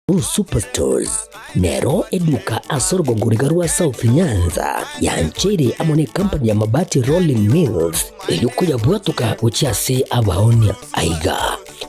Uhuru Superstores nero eduka ase orogongo riga rwa South Nyanza yancheire amo ne company ya Mabati Rolling Mills erio koyabwatoka gochia ase abaonia. Aiga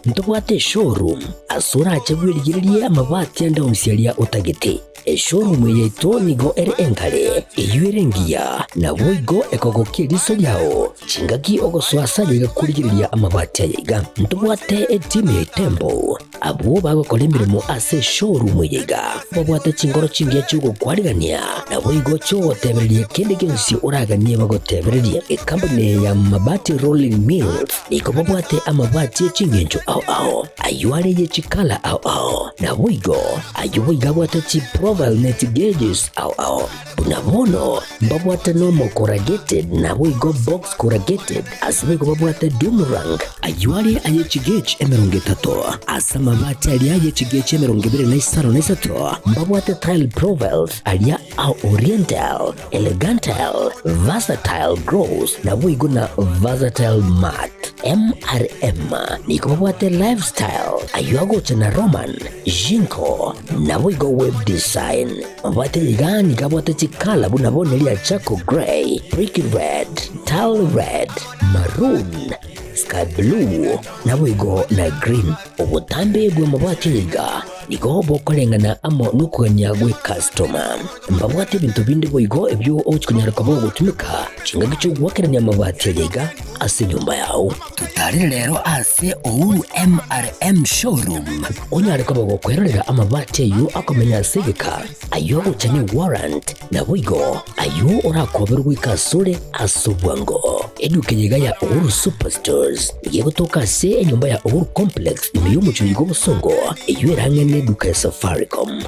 ntobwate eshowroom ase orache bwerigererie amabati ande onsi aria otagete. Eshowroom eye yaito nigo ere enkare, eyio ere engiya, naboigo ekogokia eriso riao chingaki ogosoa ase aye iga korigereria amabati aya iga. Ntobwate etimu ya Itembo Abwo bagokora emeremo ase eshowroom eye iga babwate chinkoro chingiya chi'ogokwarigania, naboigo chi'ogotebereria kende gionsi oraganie bagotebererie. Ecompany eye ya Mabati Rolling Mills nigo babwate amabati e chingencho ao ao, ayio are ye chikala ao ao, naboigo ayio boigo abwate chiprofile ne chigauges ao ao. Buna bono mbabwate normal corrugated naboigo box corrugated, ase boigo babwate doom rank, ayio are aye chigauge 30, ase amabati aria aye chigauge 23 mbabwate tile profiles aria a oriental, elegantile, versatile gloss naboigo na versatile matte. MRM nigo babwate lifestyle, ayio agocha na Roman, Jinko, naboigo web design. Mabwate iga nigo abwate chikala buna bono eria charcoal grey, brick red, tile red, maroon, sky blue, naboigo na green. Obotambe bw'amabati aya iga nigo bokoreng'ana amo nokogania gw'ecustoma. Mbabwate ebinto binde boigo ebio ogochi konyara koba ogotumeka chingaki chi'ogoakerania amabati aya iga ase enyomba yao. Totarere rero ase Uhuru MRM Showroom onyare koba gokwerorera amabati ayio akomenya ase egeka, ayio agocha ne warrant, naboigo ayio orakoberwe goika asore ase obwango. Eduka eye iga ya Uhuru Superstores nigo egotoka ase enyomba ya Uhuru Complex ime y'omochie oyo bw'obosongo eyio ere ang'e neduka ya Safaricom.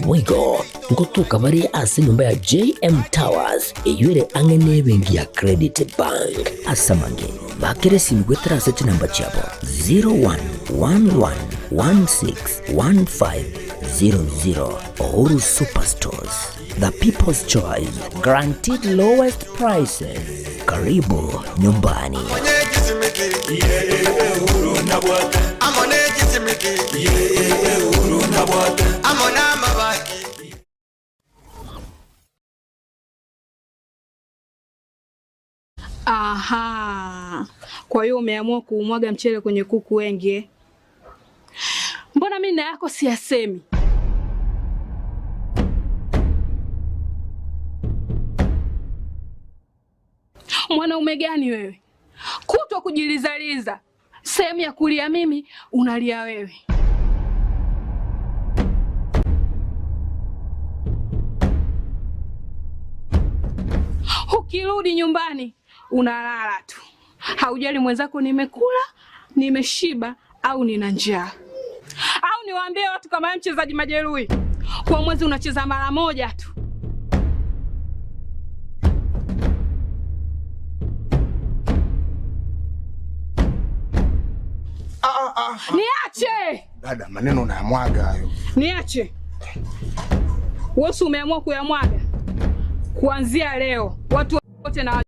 Boigo ngotoka bare ase enyomba ya JM Towers eyio ere ang'e nebenki ya Credit Bank. Ase amange, bakera esimi goetera ase chinamba chiabo 0111161500. Uhuru Superstores, the people's choice, guaranteed lowest prices. Karibu nyumbani. Aha. Kwa hiyo umeamua kuumwaga mchele kwenye kuku wengi eh? Mbona mimi na yako siyasemi? Mwanaume gani wewe? Kutwa kujilizaliza, sehemu ya kulia mimi unalia wewe. Ukirudi nyumbani unalala tu, haujali mwenzako nimekula, nimeshiba au nina njaa. Au niwaambie watu kama wewe mchezaji majeruhi, kwa mwezi unacheza mara moja tu. Niache! Dada, maneno unayamwaga hayo. Niache. Wewe umeamua kuyamwaga. Kuanzia leo watu wote na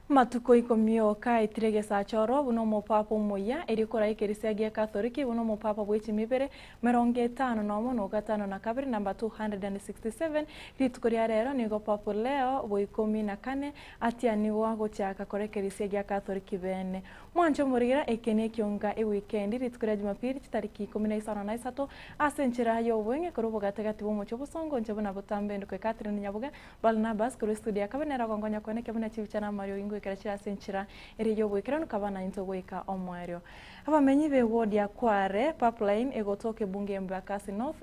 Amatuko ikomi oka aetire egesacha oro buna omopapa omoyia, erio koraa ekerisia gia Katholiki buna omopapa bwe chimibere merongo etano nomo na ogatano na kabere, number 267, Rituko ria rero nigo Pope Leo bwa ikomi na kane atianigwa gochaka kora ekerisia gia Katholiki bene. Mwanche omorigera eke nekionga ewikendi rituko ria Jumapili chitariki ikomi na isano na isato ase enchera y'obweng'e korwa obogatigati bw'omochie obosongo inche buna botambe ndikwe Catherine Nyaboge Barnabas korwa estudio ya kabere nere ogonkonya kwane ekia buna chibicha na amariogi ngoikera chire ase enchera ere y'oboikeranu kaba naintwe goika omoerio. Abamenyi be ward ya Kware Pipeline egotoka ebunge ya Embakasi North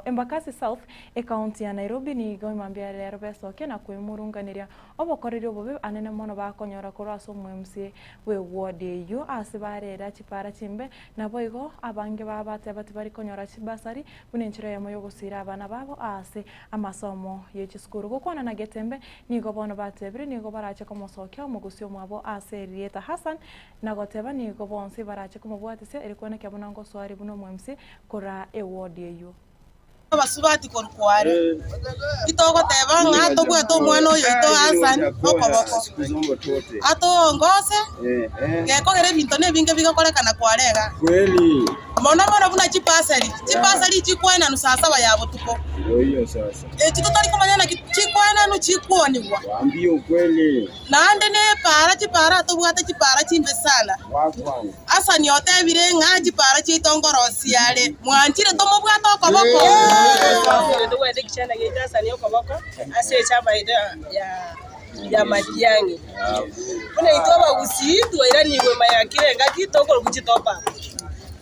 Embakasi South ecounty ya Nairobi nigo mambia rero besokia na koimurunganeria obokoreri obobe anene mono bakonyora korwa ase omo-MC bwe ward eyio ase barera chipara chimbe naboigo abange babateba tibari konyora chibasari buna enchera eyemo yogosira abana babo aase amasomo ye chisukuru. Gokwana na Getembe nigo bono batebire nigo barache komosokia omogusi omwabo ase erieta Hassan na goteba nigo bonsi barache komobwatisia ere kwenekia buna ngosoa are buna omo-MC koraa eward eyio. Abasubati korwa kware, titogoteba ng'a tobwate omwana oyo oito Hassan nokoboko, atoongose, gekogera ebinto nebinge bigokorekana kware iga. Mono mono buna chipasari, chipasari chikwenanu saa saba ya botuko, echi totari komanya naki chikwenanu chikuonigwa. Naende nepaara chipaara tobwate chipaara chimbe sana. Hasani otebire ng'a chipaara chiaito ngorosia are. Mwanchire tomobwate okoboko? Tobwate ekichanda giaito Hasani okoboko ase echamba yaito ya Matiang'i. Buna intwe abagusii twairanigwe maya kera engaki tokorokwa chitop up.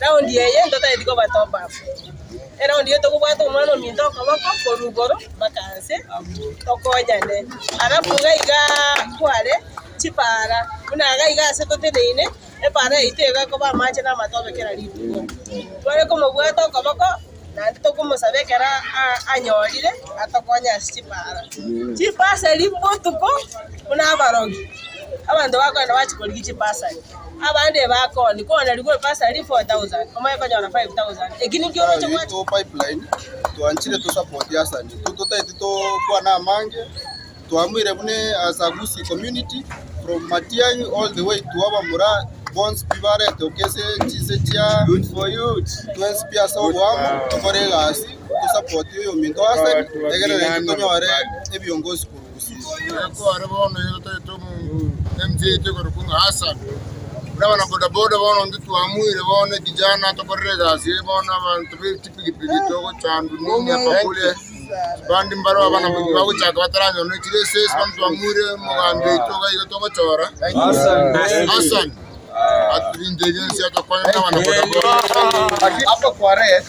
Raundi eye ntotageti koba top up. Eraundi eye tokobwata omwana ominto okoboko korwa igoro mpaka nse tokonyane. Alafu iga iga kware chipaara buna iga iga ase toteneine epaara yaito iga ekoba amache na amatobe kera rituko. Tware komobwata okoboko naende tokomosaba ekero anyorire atokonye ase chipaara. Chipasari botuko buna abarogi, abanto bakogenda bachia korigia chipasari. Abande bakoonia, kooneriwa epasari 4000, omanye konyora 5000. Eki ninki oroche gwacha? Yaito pipeline twanchire to support Hassan intwe totaeti tokwane amange twamuire buna as a Gusii community from Matiang'i all the way to abamura bonsi pi barete oka ase chinse chia twensi pi ase oboamo tokore egasi to support oyominto Hassan egere naintwe tonyore ebiongozi korwa Gusii. Ekore bono igo totaete MJ tokorokwa ng'a Hassan, buna abana bodaboda bono intwe twamuire bono ekijana atokorere egasi eye bono abanto be chipigipigi togochandwa nini hapa kule, abande mbaro abana bagochaka bataranyora ne chiresesi bono twamuire omogambi oito iga iga togochora Hassan aturinche egesi atokonye buna abana bodaboda. Hapa Kware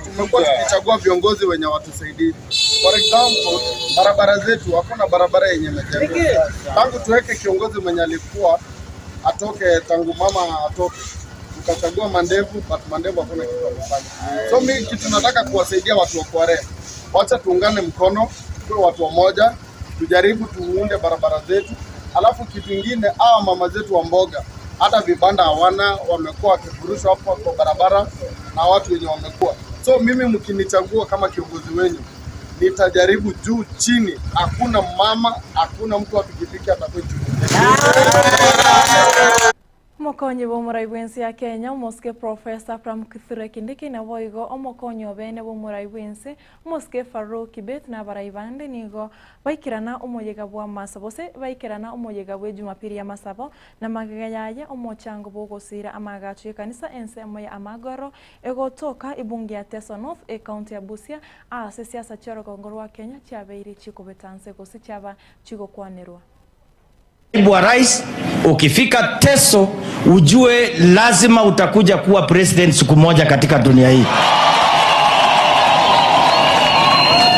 tumekuwa tukichagua viongozi wenye watusaidii. For example, barabara zetu hakuna barabara yenye imejengwa tangu tuweke kiongozi mwenye alikuwa atoke, tangu mama atoke tukachagua Mandevu, but Mandevu hakuna kitu amefanya. So mi kitu nataka kuwasaidia watu wa Kware, wacha tuungane mkono, tuwe watu wamoja, tujaribu tuunde barabara zetu. Alafu kitu ingine, hawa mama zetu wa mboga hata vibanda hawana, wamekuwa wakifurushwa hapo kwa barabara na watu wenye wamekuwa. So mimi mkinichagua kama kiongozi wenyu, nitajaribu juu chini, hakuna mama, hakuna mtu wa pikipiki atakuwa Omokonyi bw'omorai bw'ense ya Kenya, omosike Professor Abraham Kithure Kindiki naboigo omokonyi obene bw'omorai bw'ense, omosike Farouk Kibet na abarai bande nigo baikerana omoyega bw'amasabo gose baikerana omoyega bw'ejumapili y'amasabo na magega yaye omochango bw'ogosiira amaagacho y'ekanisa ensemo ya Amagoro egotoka ebunge ya Teso North ecounty ya Busia aase siasa chi'orogongo rwa Kenya chiabeire chikobeta nse gose chiaba chigokwanerwa. Naibu wa Rais, ukifika Teso ujue lazima utakuja kuwa president siku moja katika dunia hii.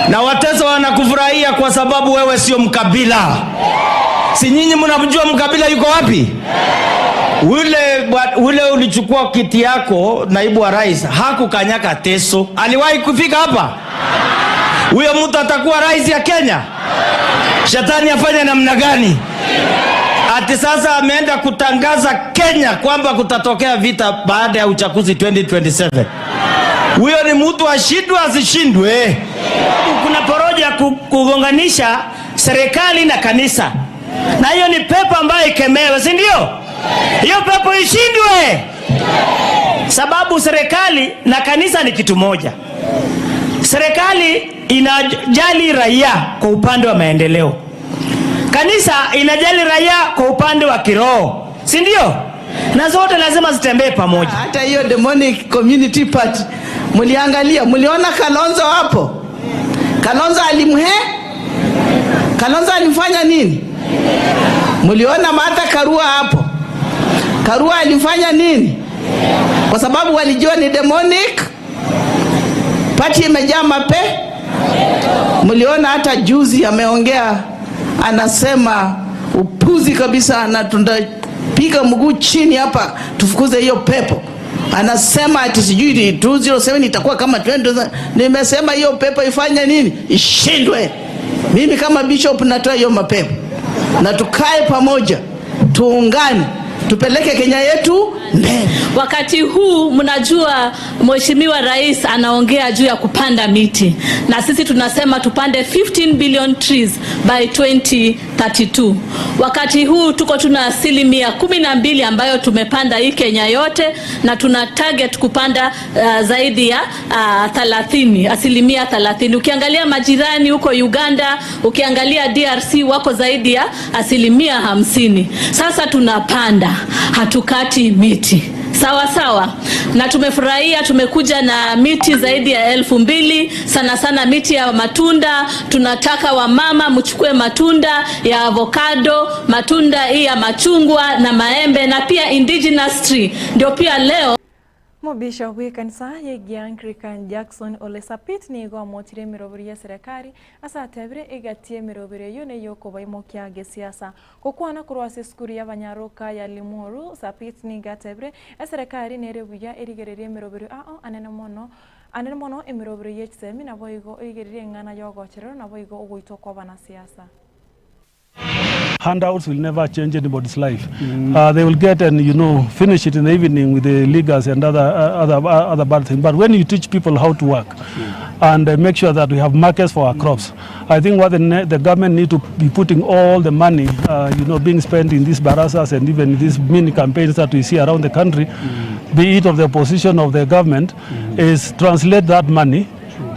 Na Wateso wanakufurahia kwa sababu wewe sio mkabila. Si nyinyi mnamjua mkabila yuko wapi? Ule, ule ulichukua kiti yako naibu wa rais hakukanyaka Teso. Aliwahi kufika hapa? Huyo mtu atakuwa rais ya Kenya? Shetani afanye namna gani? Ati sasa ameenda kutangaza Kenya kwamba kutatokea vita baada ya uchaguzi 2027. Huyo ni mtu ashindwe asishindwe. Kuna porojo ya kugonganisha serikali na kanisa, na hiyo ni pepo ambayo ikemewe, si ndio? Hiyo pepo ishindwe, sababu serikali na kanisa ni kitu moja. Serikali inajali raia kwa upande wa maendeleo, kanisa inajali raia kwa upande wa kiroho, si ndio? Na zote lazima zitembee pamoja. Hata hiyo demonic community party muliangalia, muliona Kalonzo hapo? Kalonzo alimhe, Kalonzo alimfanya nini? Muliona Martha Karua hapo? Karua alimfanya nini? Kwa sababu walijua ni demonic party imejaa mape. Mliona hata juzi ameongea, anasema upuzi kabisa, na tunapiga mguu chini hapa tufukuze hiyo pepo. Anasema ati sijui 207 itakuwa kama 20. Nimesema hiyo pepo ifanye nini? Ishindwe. Mimi kama bishop natoa hiyo mapepo, na tukae pamoja, tuungane. Tupeleke Kenya yetu mbele. Wakati huu mnajua Mheshimiwa Rais anaongea juu ya kupanda miti na sisi tunasema tupande 15 billion trees by 2032. Wakati huu tuko tuna asilimia 12 ambayo tumepanda hii Kenya yote na tuna target kupanda zaidi ya 30, asilimia 30. Ukiangalia majirani huko Uganda, ukiangalia DRC wako zaidi ya asilimia 50. Sasa tunapanda, hatukati miti. Sawa sawa. Na tumefurahia, tumekuja na miti zaidi ya 2000, sana sana miti ya matunda. Tunataka wamama mchukue matunda ya avocado, matunda hii ya machungwa na maembe, na pia indigenous tree. Ndio pia leo Omobishop bw'ekanisa y'Egianglican Jackson Ole Sapit nigo amotire emeroberi y'eserekari ase atebire egati y'emeroberi eyio neyokobaimokia gesiasa. Gokwana korwa ase esukuru y'abanyaroka ya Limuru, Sapit nigo atebire eserekari nere buya erigererie emeroberio ao anene mono anene mono emeroberio y'echisemi naboigo erigererie eng'ana y'ogochererwa naboigo ogoitwa kw'abanasiasa. Handouts will never change anybody's life. They will get and finish it in the evening with the leaguers and other bad things. But when you teach people how to work and make sure that we have markets for our crops, I think what the government need to be putting all the money being spent in these barazas and even these mini campaigns that we see around the country, be it of the opposition of the government, is translate that money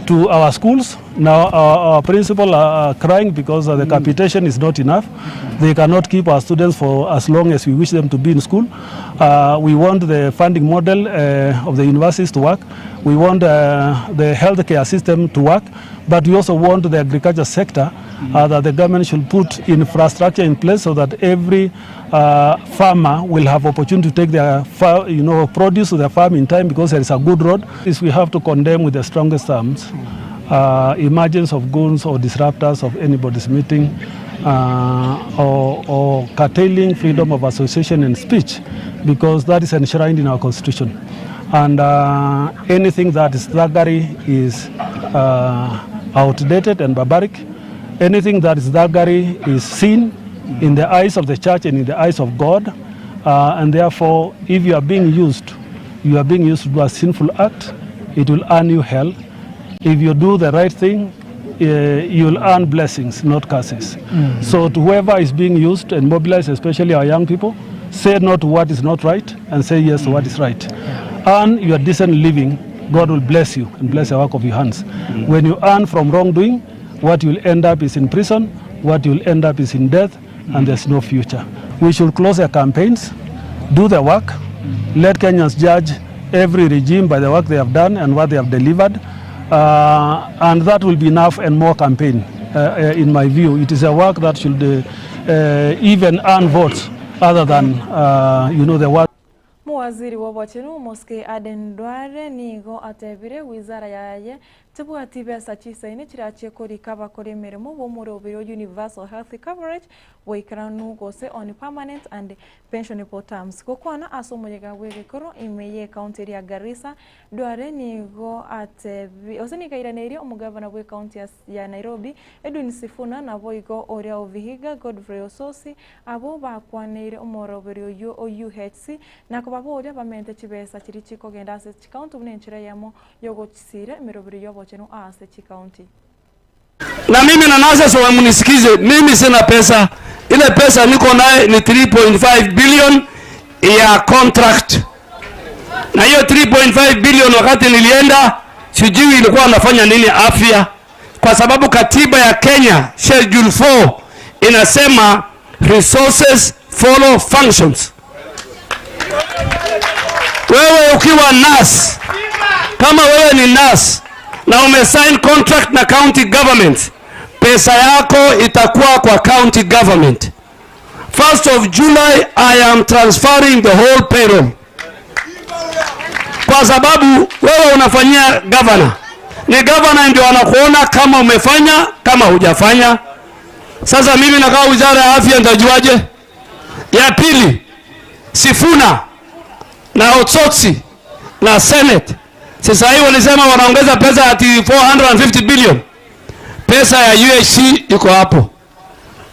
to our schools. Now our principal are crying because the capitation is not enough. They cannot keep our students for as long as we wish them to be in school. We want the funding model of the universities to work. We want the healthcare system to work, but we also want the agriculture sector, that the government should put infrastructure in place so that every farmer will have opportunity to take their produce to their farm in time, because there is a good road. Is we have to condemn with the strongest terms emergence of goons or disruptors of anybody's meeting, or curtailing freedom of association and speech, because that is enshrined in our constitution. And anything that is thuggery is outdated and barbaric. Anything that is thuggery is sin in the eyes of the church and in the eyes of God. And therefore, if you are being used, you are being used to do a sinful act, it will earn you hell. If you do the right thing, you'll earn blessings, not curses. So to whoever is being used and mobilized, especially our young people, say no to what is not right and say yes to what is right. Earn your decent living, God will bless you and bless the work of your hands. When you earn from wrongdoing, what you'll end up is in prison, what you'll end up is in death, and there's no future. We should close their campaigns, do the work, let Kenyans judge every regime by the work they have done and what they have delivered, and that will be enough and more campaign, in my view. It is a work that should even earn votes other than the work. Muwaziri wa Bochenu Mosque Aden Duale nigo atebire wizara yaye tibwati besa chisaine chirachie korika bakore emirimo bomorobero universal health coverage boikeranu gose on permanent and pensionable terms. Gokwana ase omoyega bw'egekoro ime ye county ya Garissa Duale nigo atebi ose nikairaneria omugavana bwe county ya Nairobi Edwin Sifuna naboigo oria Ovihiga Godfrey Osotsi abo bakwaneire omorobero oyo o UHC nakobaboria bamente chibesa chiri chikogenda ase chikaunti buna enchera yamo yogochisira emirobero y'obochenu ase chikaunti. Na mimi na nasa so mnisikize, mimi sina pesa. Ile pesa niko naye ni 3.5 billion ya contract. Na hiyo 3.5 billion wakati nilienda sijui ilikuwa nafanya nini afya, kwa sababu katiba ya Kenya schedule 4 inasema resources follow functions. Wewe ukiwa nurse, kama wewe ni nurse na umesign contract na county government, pesa yako itakuwa kwa county government. 1st of July I am transferring the whole payroll. Kwa sababu wewe unafanyia governor. Ni governor ndio anakuona kama umefanya, kama hujafanya. Sasa mimi nakaa wizara ya afya nitajuaje? Ya pili, Sifuna na Osotsi na Senate. Sasa hii walisema wanaongeza pesa ati 450 billion. Pesa ya UHC iko hapo.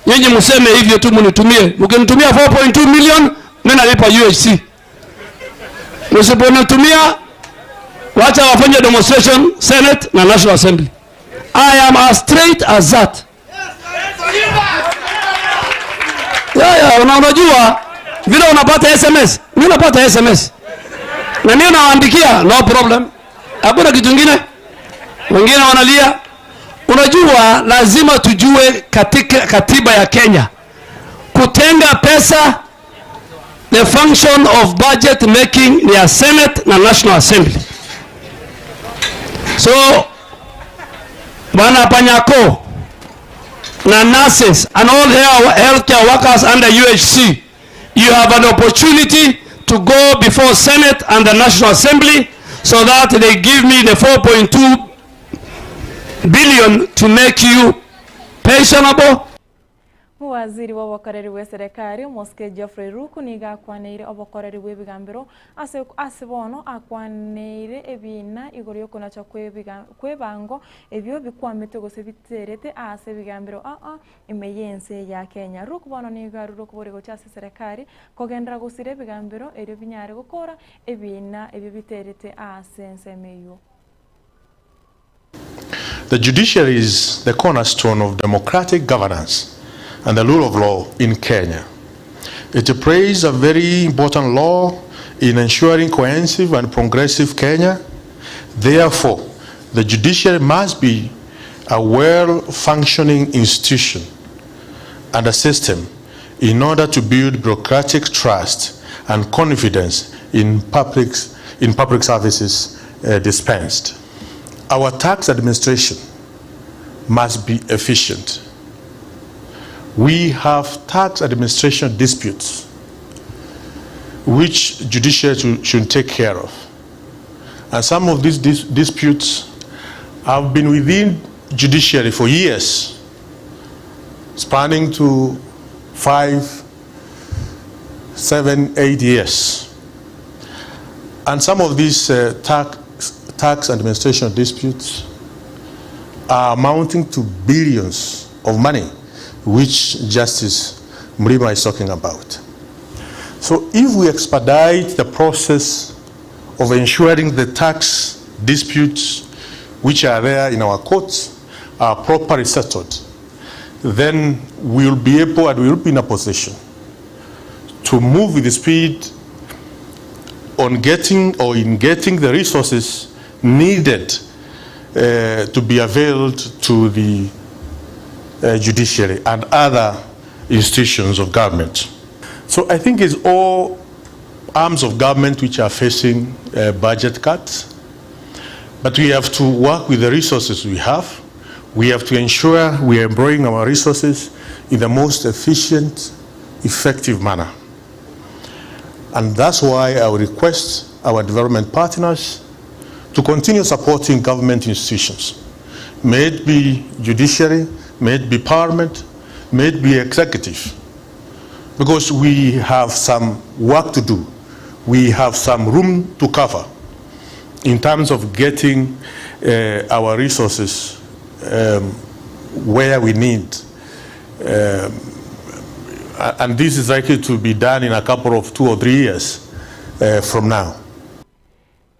Nyinyi mseme hivyo tu mnitumie. Mkinitumia 4.2 million Mimi nalipa UHC. Msiponitumia wacha wafanye demonstration Senate na National Assembly. I am as straight as that. Ya, ya, una, unajua vile unapata SMS, mimi napata SMS na mimi nawaandikia, no problem, hakuna kitu kingine. Wengine wanalia. Unajua, lazima tujue katika katiba ya Kenya kutenga pesa, the function of budget making ni ya Senate na National Assembly. So Bwana Panyako na nurses and all healthcare workers under UHC, you have an opportunity to go before Senate and the National Assembly so that they give me the 4.2 billion to make you pensionable. Mowaziri bw'obokoreri bw'eserekari, Omosike Geoffrey Ruku nigo akwaneire obokoreri bw'ebigambero ase ase bono akwaneire ebiina igoro y'okonacha kw'ebango ebio bikwamete gose biterete ase ebigambero aa ime y'ense ya Kenya. Ruku bono nigo arure okoboria gochia ase eserekari kogenderera gosira ebigambero erio binyare gokora ebiina ebio biterete ase ensemo eyio. The judiciary is the cornerstone of democratic governance and the rule of law in Kenya. It plays a very important role in ensuring cohesive and progressive Kenya. Therefore, the judiciary must be a well-functioning institution and a system in order to build bureaucratic trust and confidence in public, in public services dispensed. Our tax administration must be efficient. We have tax administration disputes which judiciary should take care of. And some of these disputes have been within judiciary for years, spanning to 5, 7, 8 years. And some of these tax administration disputes are amounting to billions of money, which Justice Mrima is talking about. So if we expedite the process of ensuring the tax disputes which are there in our courts are properly settled, then we will be able and we will be in a position to move with the speed on getting or in getting the resources needed to be availed to the judiciary and other institutions of government. So I think it's all arms of government which are facing budget cuts, but we have to work with the resources we have. We have to ensure we are employing our resources in the most efficient, effective manner. And that's why I would request our development partners to continue supporting government institutions, may it be judiciary, may it be parliament, may it be executive, because we have some work to do. We have some room to cover in terms of getting our resources where we need. And this is likely to be done in a couple of 2 or 3 years from now.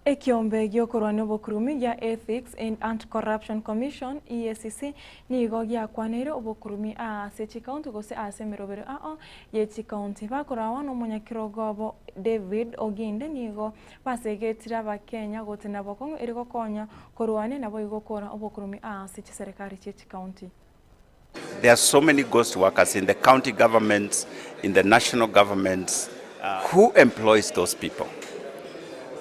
Ekiombe gi'okorwania obokurumi gia Ethics and Anti-Corruption Commission, EACC, nigo giakwaneire obokurumi ase chikaunti gose ase emerobero ao ye chikaunti. Bakorawa nomonyakerogo obo David Oginde nigo basegetire abakenya gotena bokong'u eri gokonya korwania naboigo gokora obokurumi ase chiserekari chie chikaunti. There are so many ghost workers in the county governments, in the national governments. Who employs those people?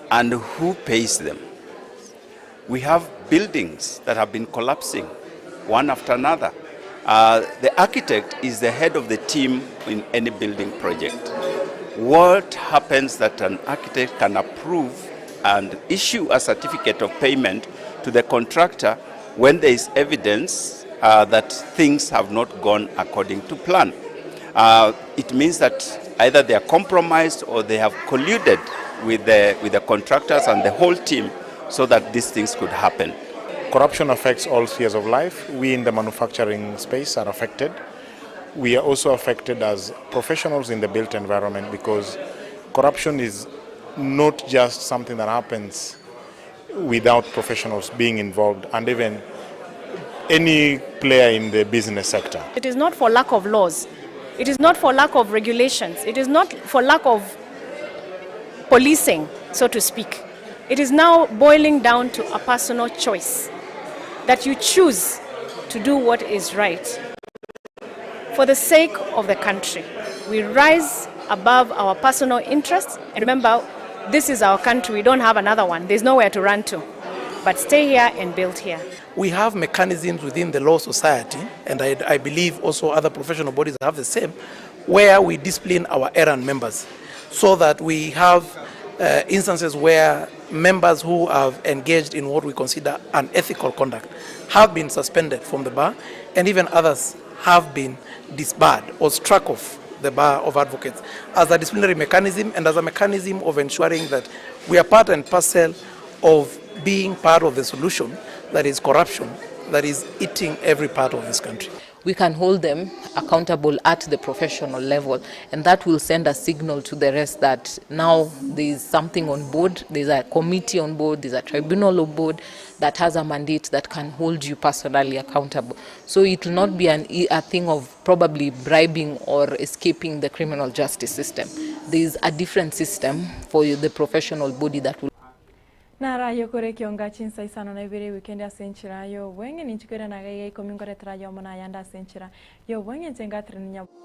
And who pays them? We have buildings that have been collapsing one after another. The architect is the head of the team in any building project. What happens that an architect can approve and issue a certificate of payment to the contractor when there is evidence that things have not gone according to plan? It means that either they are compromised or they have colluded with the contractors and the whole team so that these things could happen. Corruption affects all spheres of life. We in the manufacturing space are affected. We are also affected as professionals in the built environment because Corruption is not just something that happens without professionals being involved and even any player in the business sector. It is not for lack of laws. It is not for lack of regulations. It is not for lack of policing, so to speak. It is now boiling down to a personal choice that you choose to do what is right for the sake of the country. We rise above our personal interests and remember this is our country, we don't have another one. There's nowhere to run to but stay here and build here. We have mechanisms within the law society, and I, I believe also other professional bodies have the same, where we discipline our errant members so that we have uh, instances where members who have engaged in what we consider unethical conduct have been suspended from the bar, and even others have been disbarred or struck off the bar of advocates as a disciplinary mechanism and as a mechanism of ensuring that we are part and parcel of being part of the solution that is corruption that is eating every part of this country. We can hold them accountable at the professional level, and that will send a signal to the rest that now there is something on board, there's a committee on board, there's a tribunal on board that has a mandate that can hold you personally accountable. So it will not be an, a thing of probably bribing or escaping the criminal justice system. There is a different system for the professional body that will Naro ayio kore ekionga chinsa isano na ibere ewikendi ase enchera y'obweng'e, ninche koirana iga iga ikomi nkoretera ayomo na ayande ase enchera y'obweng'e, inche Catherine Nyaboke.